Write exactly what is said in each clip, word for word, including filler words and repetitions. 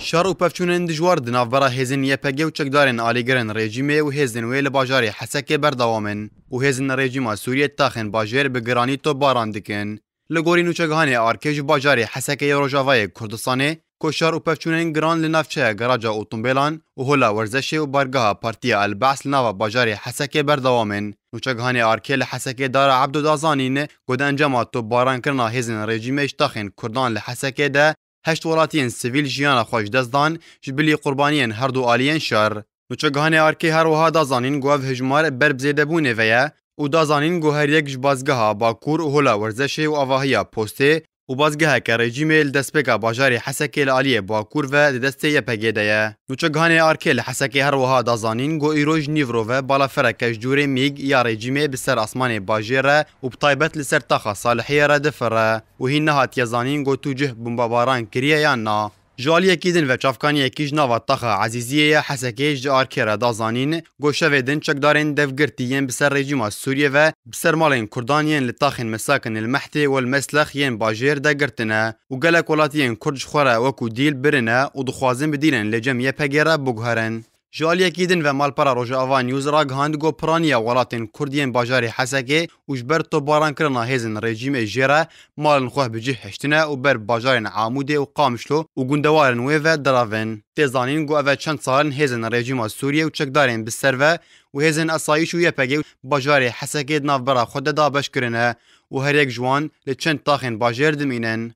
Şer û pevçûnên dijwar di navbera hêzên Y P G û çekdarên alîgirên rejîmê û hêzên wê li bajarê Hesekê berdewam in û hêzên rejîma Sûriyê taxên bajêr bi giranî topbaran dikin. Li gorî nûçegihanê Arkê ji bajarê Hesekê yê Rojavayê Kurdistanê, ku şer û pevçûnên giran li navçeya garaja otombêlan û hola werzişê û bargeha Partiya El Ba's li nava bajarê Hesekê berdewam in. Nûçegihanê Arkê li Hesekê Dara Ebdo da zanîn, ku di encama topbarankirina hêzên rejîmê ji taxên Kurdan li Hesekê de heşt welatiyên sivîl jiyana xwe ji dest dan ji bilî qurbaniyên her du aliyên şer. Nûçegihanê Arkê her wiha da zanîn ku ev hejmar ber bi zêdebûnê ve ye û da zanîn ku her yek ji bazgeha Bakur û hola werzişê û avahiya postê û bazgeheke rejîmê li destpêka bajarê Hesekê li aliyê Bakur ve di destê Y P G de ye. Nûçegihanê Arkê li Hesekê her wiha da zanîn ku îro ji nîvro ve balafereke ji cûrê mîg ya rejîmê bi ser asmanê bajêr re û bi taybet li ser taxa Salihiyê re difire û hîn nehatiye zanîn ku tu cih bombabaran kiriye yan na. Ji aliyekî din ve çavkaniyekî ji nava taxa Ezîziyê ya Hesekê ji Arkê re da zanîn, ku şevê din çekdarên devgirtî yên bi ser rejîma Sûriyê ve bi ser malên Kurdan yên li taxên Mesakin el Mehtê û el Meslex yên bajêr de girtine û gelek welatiyên Kurd ji xwe re wekû dîl birine û dixwazin bi dîlên li cem Y P G re biguherin. Ji aliyekî din ve malpera Rojava News ragihand ku piraniya welatên Kurd yên bajarê Hesekê û ji ber topbarankirina hêzên rejîmê jê re malên xwe bi cih hiştine û ber bajarên Amûdê û Qamişlo û gundewarên wê ve diravin. Tê zanîn ku ev e çend sal in hêzên rejîma Sûriyê û çekdarên bi ser ve û hêzên esayîş û Y P G bajarê Hesekê di navbera xwe de dabeş kirine û her yek ji wan li çend taxên bajêr dimînin.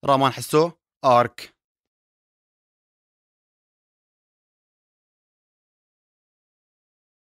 Raman Hiso, Ark.